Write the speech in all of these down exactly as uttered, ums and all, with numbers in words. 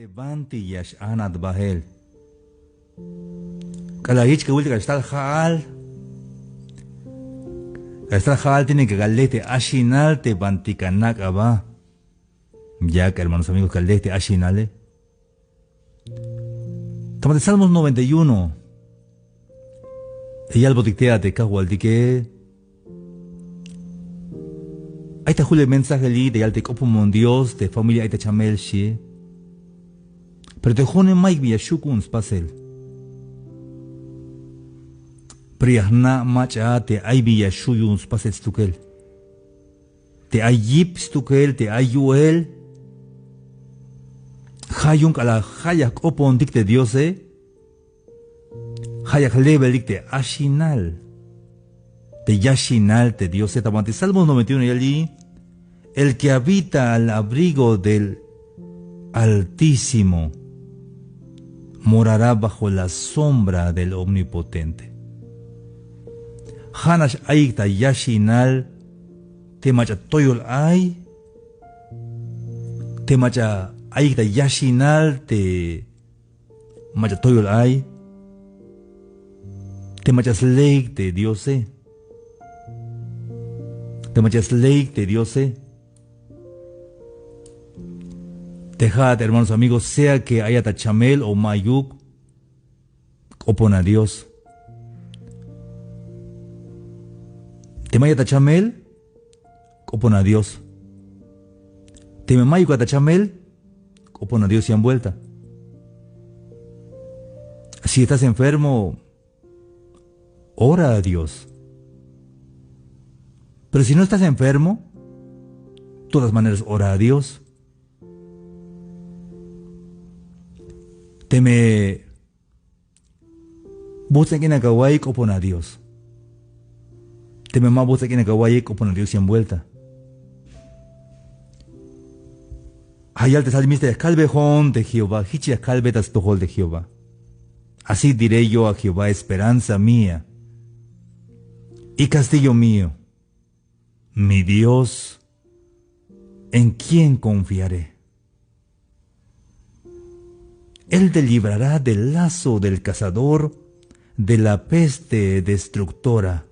Banti ya x-anat bael. K'alal jich kawil te k'alal xtal ja'al. K'alal xtal ja'al tiene que k'alal le te axinal te banti k'anak' aba. Yak hermanos, amigos, k'alal le te axinale. Ta ma te Salmos noventa y uno. Ya yalbotik te a te kajwaltike. Ay ta julel mensaje li' te yal te k'opomon Dios te familia ay ta chamel xie. Pero te jo'one mayuk bin ya xju' ku'un spasel. Pero ya jna' mach'a te ay bin ya xju' yu'un spasel stukel. Te ay yip stukel, te ay yu'el. Ja' yu'un k'alal ja' ya jk'opontik te Diose. Ja' ya jlebelik te axinal, te yaxinal te Diose. Ta ma te Salmos noventa y uno ya yal: el que habita al abrigo del Altísimo morará bajo la sombra del Omnipotente. Ja'nax ayik ta yaxinal te mach'a toyol ay, te mach'a ayik ta yaxinal te mach'a toyol ay, te mach'a sleik te Diose. Te mach'a sleik te Diose. Te ja'at, hermanos, amigos, sea que ayat ta chamel o mayuk, k'opona Dios. Teme ayat ta chamel, k'opona Dios. Teme mayukat ta chamel, k'opona Dios yan vuelta. Si estás enfermo, ora a Dios. Pero si no estás enfermo, de todas maneras ora a Dios. Teme buts'an k'inak awa'iy, k'opona Dios. Teme ma buts'an k'inak awa'iy, k'opona Dios yan vuelta. Ja' yal te salmista: ya kalbejon te Jehová, jich ya kalbe ta stojol te Jehová. Así diré yo a Jehová, esperanza mía y castillo mío, mi Dios, en quien confiaré. Él te librará del lazo del cazador, de la peste destructora.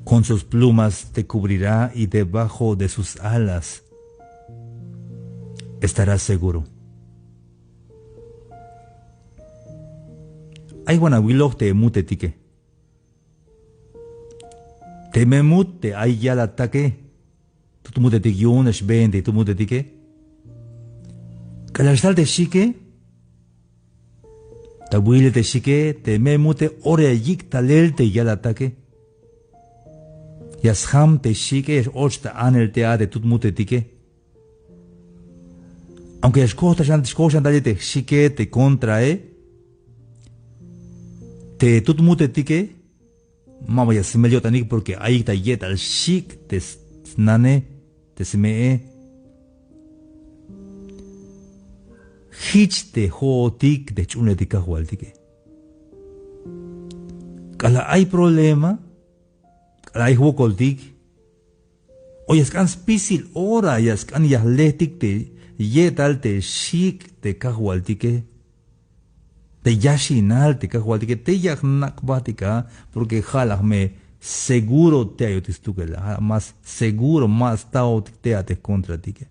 Con sus plumas te cubrirá y debajo de sus alas estarás seguro. Ay wan awiloj te mutetike. Teme mut te ay yalatake, tut mutetik yu'un, ya xbeen te tut mutetike. K'alal xtal te xike, ta wilel te xike, teme mute, ora ya yik' talel te yalatake. Ya sjam te xike, ya x-och ta anel te a te tut mutetike. Aunque ya xkoj ta xan, xkoj xan talel te xike te contrae, te tut mutetike, ma ba ya smel yo'tanik porque ayik ta ye'tal xik' te s-, snane, te sme'e. Jich te jo'otik te jch'uuneletik Kajwaltike. K'alal ay problema, k'alal ay jwokoltik, o ya sk'an spisil ora ya sk'an ya jletik te ye'tal te xik' te Kajwaltike, te yaxinal te Kajwaltike, te ya jnak' jbatik a, porque ja' la jme seguro te ayotik stukel a, ja' más seguro, más staotik te a te jkontratike.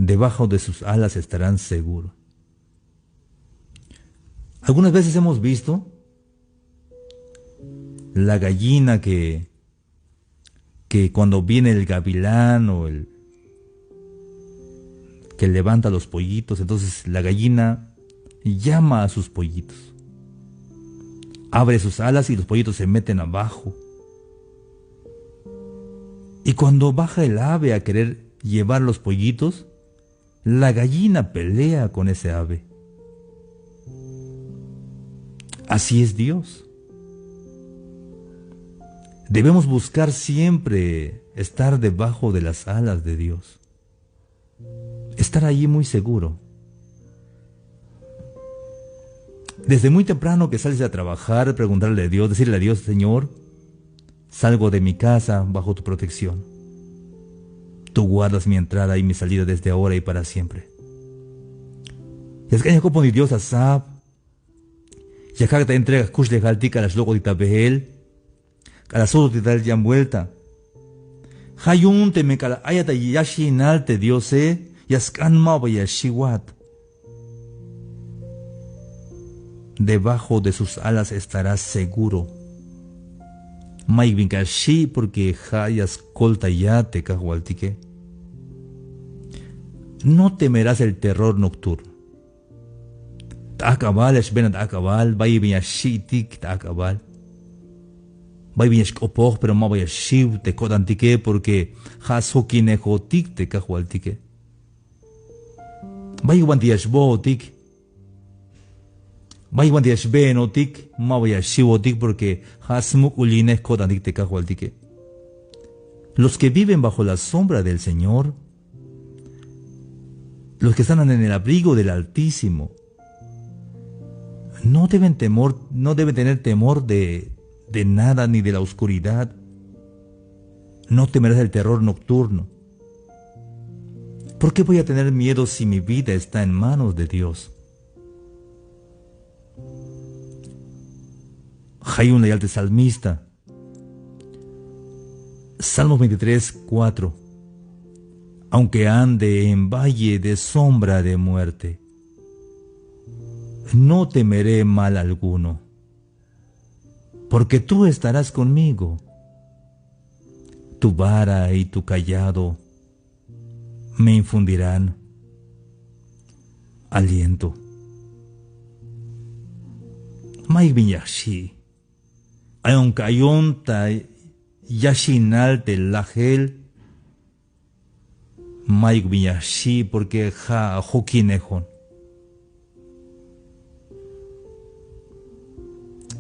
Debajo de sus alas estarán seguros. Algunas veces hemos visto la gallina que, que cuando viene el gavilán o el que levanta los pollitos, entonces la gallina llama a sus pollitos. Abre sus alas y los pollitos se meten abajo. Y cuando baja el ave a querer llevar los pollitos, la gallina pelea con ese ave. Así es Dios. Debemos buscar siempre estar debajo de las alas de Dios. Estar allí muy seguro. Desde muy temprano que sales a trabajar, preguntarle a Dios, decirle a Dios: "Señor, salgo de mi casa bajo tu protección. Tú guardas mi entrada y mi salida desde ahora y para siempre. Ya sk'an ya jk'opontik Dios ta sab. Ya jkak' ta entrega jkuxlejaltik k'alal xlok'otik ta beel, k'alal sujtotik tal yan vuelta. Ja' yu'un teme k'alal ayat ta yaxinal te Diose, ya sk'an maba ya xiwat. Debajo de sus alas estarás seguro. Mayuk bin ka xi' porque ja' ya skoltayat te Kajwaltike. No temerás el terror nocturno. Ta ajk'abal ya xbeenat ta ajk'abal, bayuk bin ya xi'tik ta ajk'abal. Bayuk bin ya xk'opoj pero maba ya xiw te ko'tantike porque ja' sjokinejotik te Kajwaltike. Bayuk banti ya xbootik, bayuk banti ya xbeenotik, maba ya xiwotik porque ja' smuk'ulinej ko'tantik te Kajwaltike. Los que viven bajo la sombra del Señor, los que están en el abrigo del Altísimo, no deben temor, no deben tener temor de, de nada ni de la oscuridad. No temerás el terror nocturno. ¿Por qué voy a tener miedo si mi vida está en manos de Dios? Ja' yu'un la yal te salmista. Salmos veintitrés, cuatro. Aunque ande en valle de sombra de muerte, no temeré mal alguno, porque tú estarás conmigo. Tu vara y tu cayado me infundirán aliento. Mayuk bin ya xi'. Ayon ka ayon ta yaxinal te lajel, mayuk bin ya xi' porque ja' jokinejon.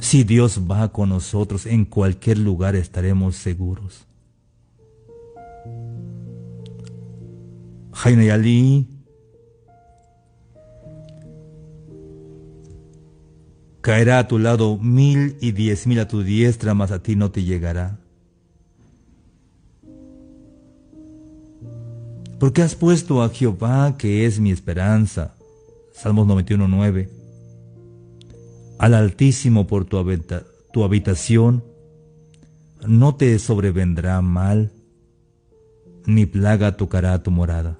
Si Dios va con nosotros, en cualquier lugar estaremos seguros. Ja' yu'un ya yal: caerá a tu lado mil y diez mil a tu diestra, mas a ti no te llegará. Porque has puesto a Jehová, que es mi esperanza. Salmos noventa y uno, nueve. Al Altísimo por tu habita-, tu habitación, no te sobrevendrá mal, ni plaga tocará tu morada.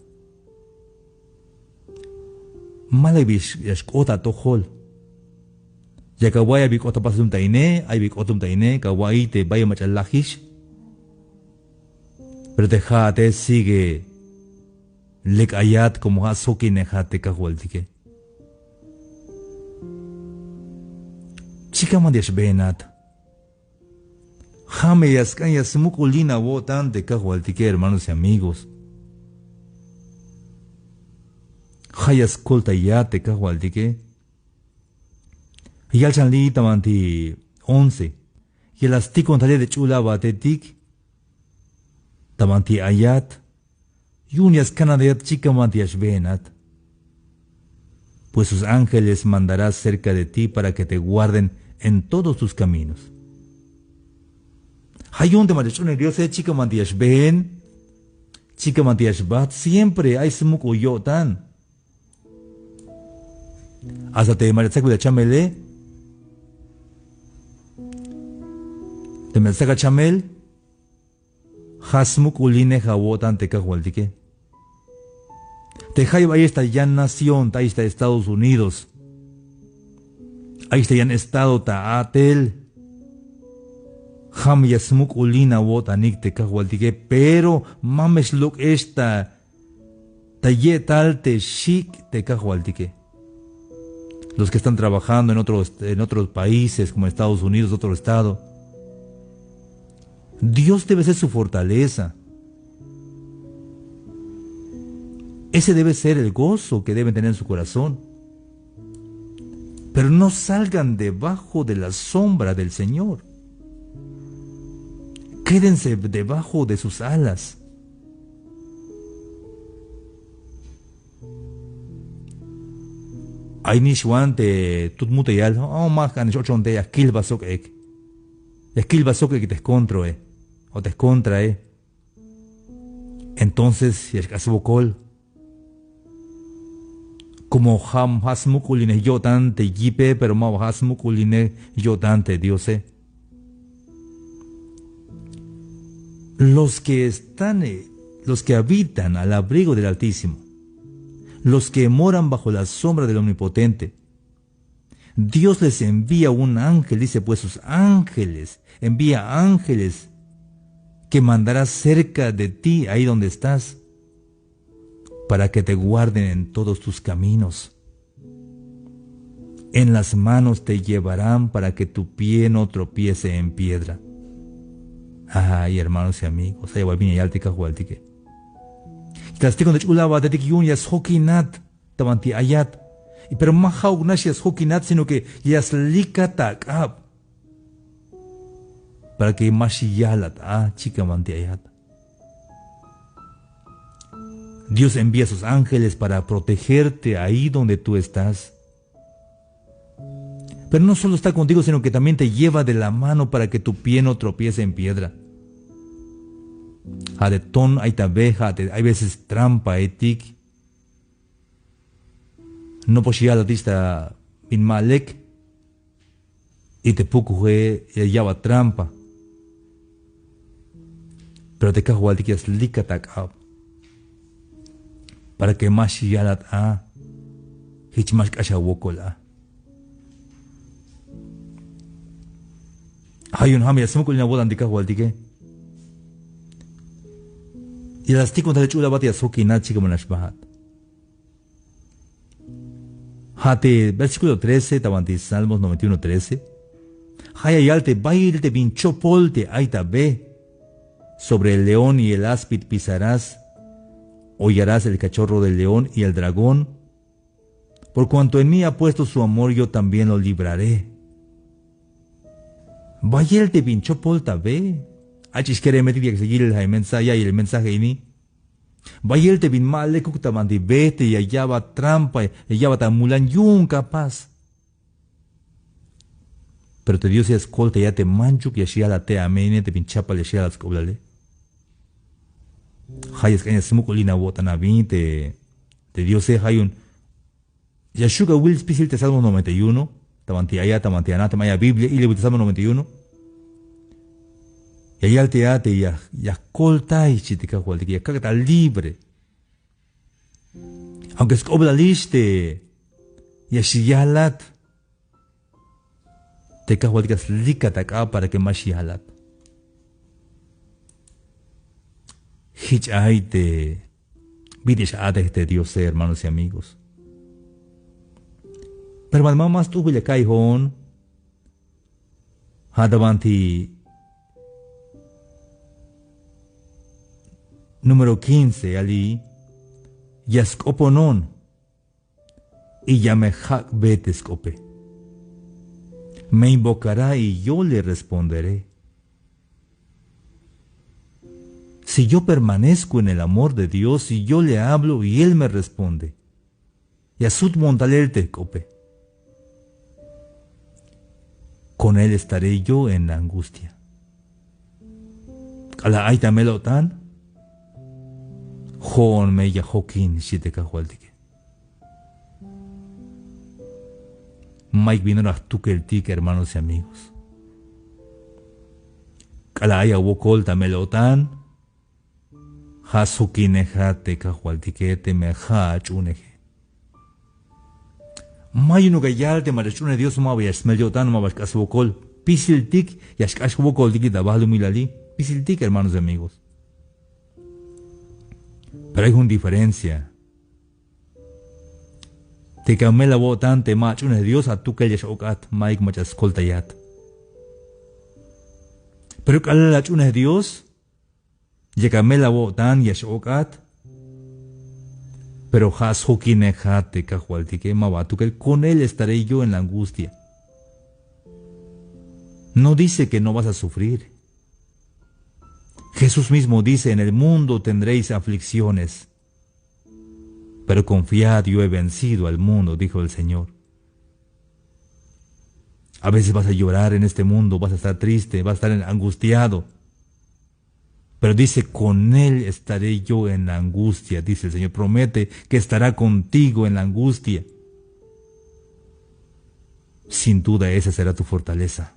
Mala bi ya xk'ot atojol. Ya kawa'iy ay bi k'ot ta pasel ta ine, ay bi k'ot ta ine, kawa'iy te bayel mach'a lajix. Pero te ja'ate sigue lek ayat como ja' sjokinejat te Kajwaltike. Chikan banti ya xbeenat. Ja' me ya sk'an ya smuk'ulin awo'tan te Kajwaltike, hermanos y amigos. Ja' ya skoltayat te Kajwaltike. Yal xan li' ta banti once. Ya la stikon tale te ch'ul abatetik ta banti ayat. Yu'un ya skanatayat chikan banti ya xbeenat. Pues sus ángeles mandará cerca de ti para que te guarden en todos tus caminos. Ja' yu'un te mach'a sch'uunel Diose, chikan banti ya xbeen, chikan banti ya xbat, siempre ay smuk'ul yo'tan. Hasta te mach'a tsakbil achamele, te mach'a tsak achamel, ja' smuk'ulinej awo'tan te Kajwaltike. Te jayeb ayex ta yan nación, ta ayex ta Estados Unidos, ayex ta yan estado ta a'tel, ja' me ya smuk'ulin awo'tanik te Kajwaltike, pero ma me xlok'ex ta ta ye'tal te xik' te Kajwaltike. Los que están trabajando en otros, en otros países como Estados Unidos, otro estado. Dios debe ser su fortaleza. Ese debe ser el gozo que deben tener en su corazón. Pero no salgan debajo de la sombra del Señor. Quédense debajo de sus alas. Ay nix wan te tut mut'eyal, o ma jk'an nix ochon te ya kilba sok ek. Ya kilba sok ek te jkontroe o te jkontrae. Entonces ya xk'ax swokol. Como ja' smuk'ulinej yo'tan te yipe, pero ma ba ja' smuk'ulinej yo'tan te Diose. Los que están, eh, los que habitan al abrigo del Altísimo, los que moran bajo la sombra del Omnipotente, Dios les envía un ángel, dice, pues sus ángeles, envía ángeles que mandará cerca de ti, ahí donde estás, para que te guarden en todos tus caminos. En las manos te llevarán para que tu pie no tropiece en piedra. Ay, hermanos y amigos, ay, ya bin ya yal te Kajwaltike. Ta stikon te ch'ul a'batetik yu'un ya sjokinat ta banti ayat. Pero ma ja'uk nax ya sjokinat, sino que ya slikat ta ak'ab. Para que ma xyalat a, xchi ta banti ayat. Dios envía sus ángeles para protegerte ahí donde tú estás. Pero no solo está contigo, sino que también te lleva de la mano para que tu pie no tropiece en piedra. Ja' te ton ay ta be, ja' te ay veces trampaetik. Nopox yalatix ta bin ma lek. Y te pukuje ya ya'bat trampa. Pero te Kajwaltik ya slikat ta ak'ab. Para que ma xyalat a. Jich ma xk'ax awokol a. Ja' yu'un ja' me ya smuk'ulin awo'tan te Kajwaltike. Ya la stikon tal te ch'ul a'bat, ya sjokinat, xchi k'amal nax bajat. Ja' te versículo trece ta banti Salmos noventa y uno trece. Ja' ya yal te bayel te bin chopol te ay ta be. Sobre el león y el áspid pisarás, hollarás el cachorro del león y el dragón. Por cuanto en mí ha puesto su amor, yo también lo libraré. Bayel te bin chopol ta be. Ach'ix keremetik ya yilel ja' mensaje, ya yilel mensaje ini. Bayel te bin ma lekuk ta banti be te ya ya'bat trampa, ya ya'bat amulan, yu'un ka pas. Pero te Dios ya skoltayat te manchuk ya xyalat te, amén, te bin chapal ya xyalat sk'oblale. Ja' ya sk'an ya smuk'ulin awo'tan a bin te, te Diose, ja' yu'un ya xju' awil spisil te Salmo noventa y uno, ta banti ayat, ta banti ana, teme ay a Biblia, ilawil te Salmo noventa y uno. Ya yal te a te ya, ya jkoltay, xchi te Kajwaltik, ya kak' ta libre. Aunque sk'oblalix te ya xyalat, te Kajwaltik ya slikat ak'ab para que ma xyalat. Jich ay te bit'il x-a'tej te Diose, hermanos y amigos. Pero ma, ma, ma st'ujbil ya ka'iy jo'on. Ja' ta banti número quince, ya li', ya sk'oponon. Y ya me jak'be te sk'ope. Me invocará y yo le responderé. Si yo permanezco en el amor de Dios, si yo le hablo y él me responde. Ya sut montalel te jk'ope. Con él estaré yo en la angustia. K'alal ay ta mel-o'tan, jo'on me ya jokin, xchi te Kajwaltike. Mayuk bin ora jtukeltik, hermanos y amigos. K'alal ay awokol ta mel-o'tan, ja' sjokinejat te Kajwaltike, teme ja' ach'uuneje. Ma yu'unuk ya yal te mach'a sch'uunej Dios, ma ba ya smel yo'tan, ma ba xk'ax swokol. Pisiltik ya xk'ax jwokoltik li' ta balumilali. Pisiltik, hermanos y amigos. Pero hay jun diferencia. Te ka mel awo'tan te ma ach'uunej Dios, atukel ya x-ok'at, mayuk mach'a skoltayat. Pero k'alal ach'uunej Dios, yak amel awo'tan ya x-ok'at, pero ja' sjokinejat te Kajwaltike, ma ba atukel, con él estaré yo en la angustia. No dice que no vas a sufrir. Jesús mismo dice: "En el mundo tendréis aflicciones, pero confiad, yo he vencido al mundo", dijo el Señor. A veces vas a llorar en este mundo, vas a estar triste, vas a estar angustiado. Pero dice, con él estaré yo en la angustia, dice el Señor. Promete que estará contigo en la angustia. Sin duda, esa será tu fortaleza.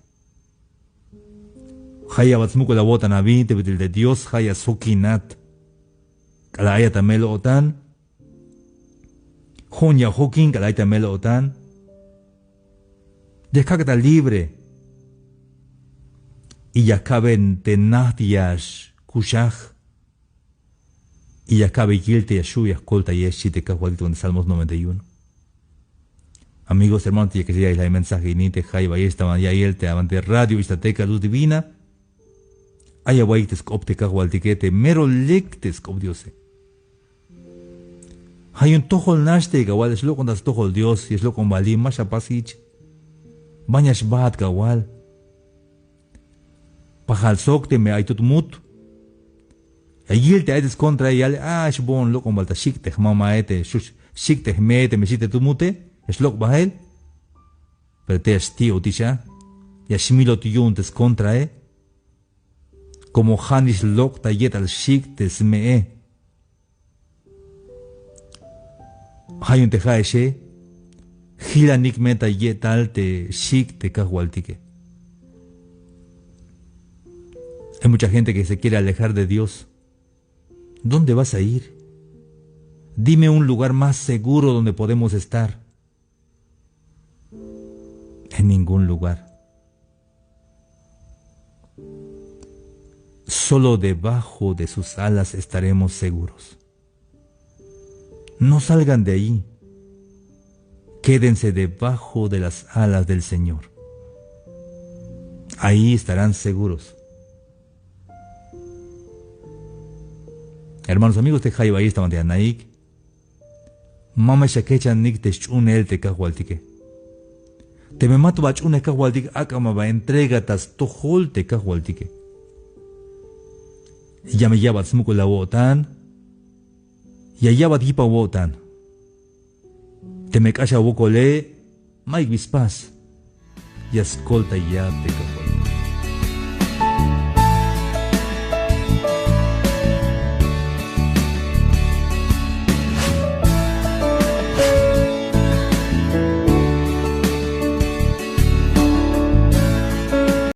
Ja' ya awat smuk'ul awo'tan abi te bit'il te Dios ja' ya sjokinat. K'alal ayat ta mel-o'tan, jo'on ya jokin k'alal ay ta mel-o'tan. Ya kak' ta libre. Y ya kabe te najt ya xkuxaj. Y ya kabe yil te ya xju' ya jkoltayex, xchi te Kajwaltik ta Salmos noventa y uno. Amigos, hermanos, te yakex ya ya'iyel mensaje ini te jayeb ayex ta ban ya'iyel te aban te radio Ixtateka Luz Divina. Ay awa'iyik te sk'op te Kajwaltike, te mero lek te sk'op Diose. Ja' yu'un tojol nax te ya awal ya xlok'on ta stojol Dios, ya xlok'on bali, ma xapas jich. Ban ya xbaat kawal. Pajal sok teme ay tut mut. Ya yil te ay te skontrae, yale, a, xboon lok'on bal ta xik' te jmamae, te xuk xik' te jme'e, teme xi' te tut mute, ya xlok' bael. Pero te ya xti'otix a, ya xmilot yu'un te skontrae. Como ja'nix lok' ta ye'tal xik' te sme'e. Ja' yu'un te ja'exe, jilanik me ta ye'tal te xik' te Kajwaltike. Hay mucha gente que se quiere alejar de Dios. ¿Dónde vas a ir? Dime un lugar más seguro donde podemos estar. En ningún lugar. Solo debajo de sus alas estaremos seguros. No salgan de ahí. Quédense debajo de las alas del Señor. Ahí estarán seguros. Hermanos, amigos, te jayeb ayex ta banti anaik. Ma me xakechanik te sch'uunel te Kajwaltike. Teme ma to ba ach'uunej Kajwaltik, ak'a me aba entrega ta stojol te Kajwaltike. Ya me ya'bat smuk'ul awo'tan. Ya ya'bat yip awo'tan. Teme k'ax awokole, mayuk bi spas. Ya skoltayat te Kajwaltik.